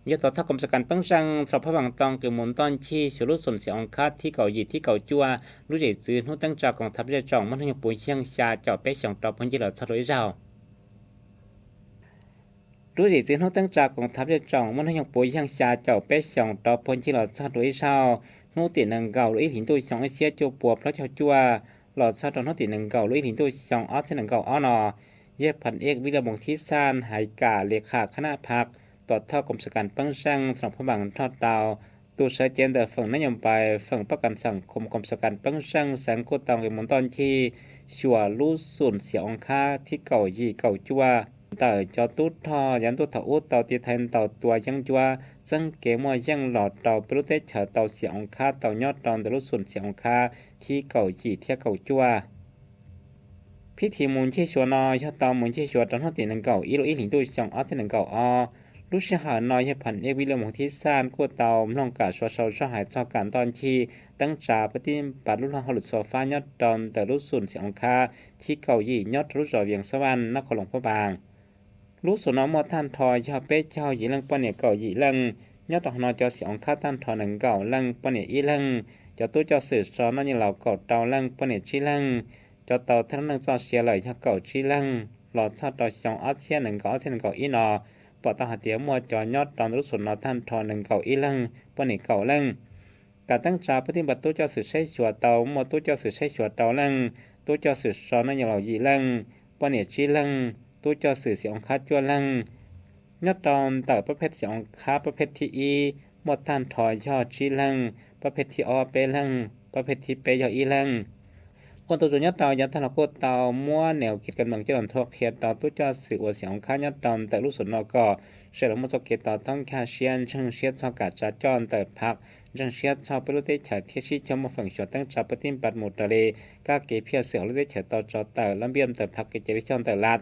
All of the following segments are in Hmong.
Yog tuam thawj koom xas kas peeb zeej Xaus Phab Vaas tau nqis mus ntoj ncig xyuas lub xoom Xiav Oos Khab thib kaum yim thib kaum cuaj, lub zim txwv hnub teeb tsa koom thav pej xeem muaj hnub nyoog puv yeej xya caum peb xyoos rau puag ncig los txog dua ib zaug. Lub zim txwv hnub teeb tsa koom thav pej xeem muaj hnub nyoog puv yeej xya caum peb xyoos rau puag ncig los txog dua ib zaug, hnub tim nees nkaum lub ib hlis ntuj xyoo ib txhiab cuaj puas plaub caug cuaj los txog rau hnub tim nees nkaum lub ib hlis ntuj xyoo ob txhiab nees nkaum ob no, yawg Pham Ej Vij Laj Moos Thib Xaj hais kam li qham khab nab phaj tuam thawj koom xas kas peeb zeej Xaus Phab Vaas nrog tau tus sawv cev ntawm feem nab nyos npais feem pab kas xeem koom koom xas kas peeb zeej xeev kuj tau nqis mus ntoj ncig xyuas lub xoom Xiav Oos Khab thib kaum yim kaum cuaj ntawm cov tub rog yav ntuj thaum ub tau tiv thaiv ntaus tua yeeb ncuab txeeb kev muaj yeej los rau peb lub teb chaws tau Xiav Oos Khab tau nyob rau ntawm lub xoom Xiav Oos Khab thib kaum yim thiab kaum cuaj. Phib thim mus ncig xyuas no yog tau mus ncig xyuas rau hnub tim nees nkaum ib lub ib hlis ntuj xyoo ob txhiab nees nkaum ob. Lub sij hawm no yawg Pham Ej Vij Laj Moos Thib Xaj kuj tau mloog kam suav sau zog hais txog kam ntoj ncig teeb tsa pab tib npas lub luag hauj lwm xuas fab nyob rau ntawm lub xoom Xiav Oos Khab thib kaum yim nyob rau lub zos Vias Xab Vaj, Nab Qhoos Loos Phab Vaas. Lub xoom no muaj tag nrho yog peb caug yim leej poj niam kaum yim leej, nyob rau hauv no cov Xiav Oos Khab tag nrho nees nkaum leej poj niam ib leeg, cov tub coj xwm so noj nyeej laus kaum rau leej poj niam tsib leeg, cov tau thawj lub neej txoj sia lawm yog kaum tsib leeg. Los txog rau xyoo ob txhiab nees nkaum ob txhiab nees nkaum ib no, pom tau hais tias muaj cov nyob rau ntawm lub xoom no tag nrho nees nkaum ib leeg poj niam kaum leej. Kam teeb tsa pab tib npas tub coj xwm saib xyuas tau muaj tub coj xwm saib xyuas rau leej, tub coj xwm so noj nyeej laus yim leej, poj niam tsib leeg, tub coj xwm Xiav Oos Khab cuaj leeg. Nyob rau ntawm pab phej Xiav Oos Khab pab phej thib ib muaj tag nrho yog tsib leeg, pab phej thib ob peb leeg, pab phej thib peb yog ib leeg. Ua ntu zus nyob rau yav tag los kuj tau muab niam kiv kas mees coj los nthuav qhia rau tub coj xwm uas Xiav Oos Khab nyob rau ntawm lub xoom no kom sawv daws muaj txoj kev to taub nkag siab ntseeg siab txog kam tsa coj ntawm phaj, ntseeg siab txog peb lub teb chaws thiab sib cog muaj feem xyuas teeb tsa pab tib npas mus raws li kab kev phiaj xwm hauv lub teb chaws tau tso tawm lab npiaj ntawm phaj kev cai lij coj ntawm lab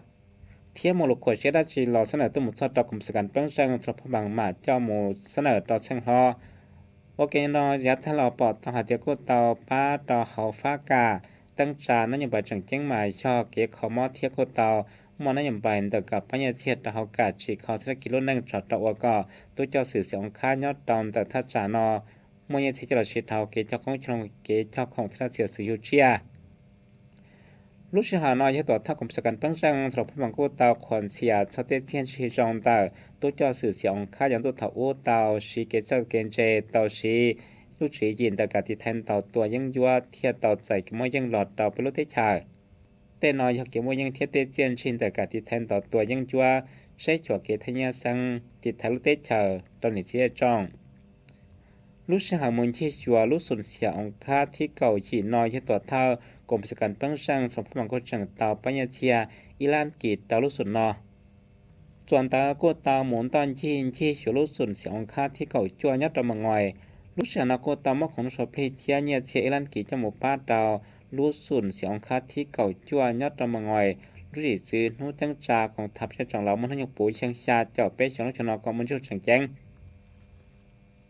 thiab muaj lus khuam siab dab tsi los xab nawm tuaj mus txog rau koom xas kas peeb zeej Xaus Phab Vaas mam coj mus xab nawm rau txheej hlob. Ua ke no yav tag los pom tau hais tias kuj tau pab rau hauv fab kam teeb tsa nab nyos npais tseem ceeb mas yog kev kho mob thiab kuj tau muaj nab nyos npais ntawm kam pab nyiaj txiag rau hauv kam tsim kho xab dab kis lub neej tso rau ua kom tub coj xwm Xiav Oos Khab nyob rau ntawm thaj tsam no muaj nyiaj txiag coj los siv rau hauv kev cog qoob cog loo, kev cog khoom thiab txhia xwm yug tsiaj. Lub sij hawm no yog tuam thawj koom xas kas peeb zeej Xaus Phab Vaas kuj tau qhuas ntxhias txog tej txiaj ntsig zoo ntawm tub coj xwm Xiav Oos Khab yav ntuj thaum ub tau siv kev txawj kev ntse, tau siv lub tswv yim ntawm kam tiv thaiv ntaus tua yeeb ncuab thiaj tau txais kev muaj yeej los rau peb lub teb chaws. Tej no yog kev muaj yeej thiab tej txiaj ntsig ntawm kam tiv thaiv ntaus tua yeeb ncuab, saib xyuas kev thaj nyiaj xeeb, tiv thaiv lub teb chaws rau niam txiv zej tsoom. Lub sij hawm mus ncig xyuas lub xoom Xiav Oos Khab thib kaum yim no yog tuam thawj koom xas kas peeb zeej Xaus Phab Vaas kuj tseem tau pab nyiaj txiag ib lab kis rau lub xoom no. Txuas ntawd kuj tau mus ntoj ncig ncig xyuas lub xoom Xiav Oos Khab thib kaum cuaj nyob rau Mas Ngois. Lub sij hawm no kuj tau muab khoom noj sau plig thiab nyiaj txiag ib lab kis coj mus pab rau lub xoom Xiav Oos Khab thib kaum cuaj nyob rau Mas Ngois, lub zim txwv hnub teeb tsa koom thav pej xeem los muaj hnub nyoog puv xyoo xya caum peb xyoo lub xyoo no kom muaj ntsuj tseem ceeb.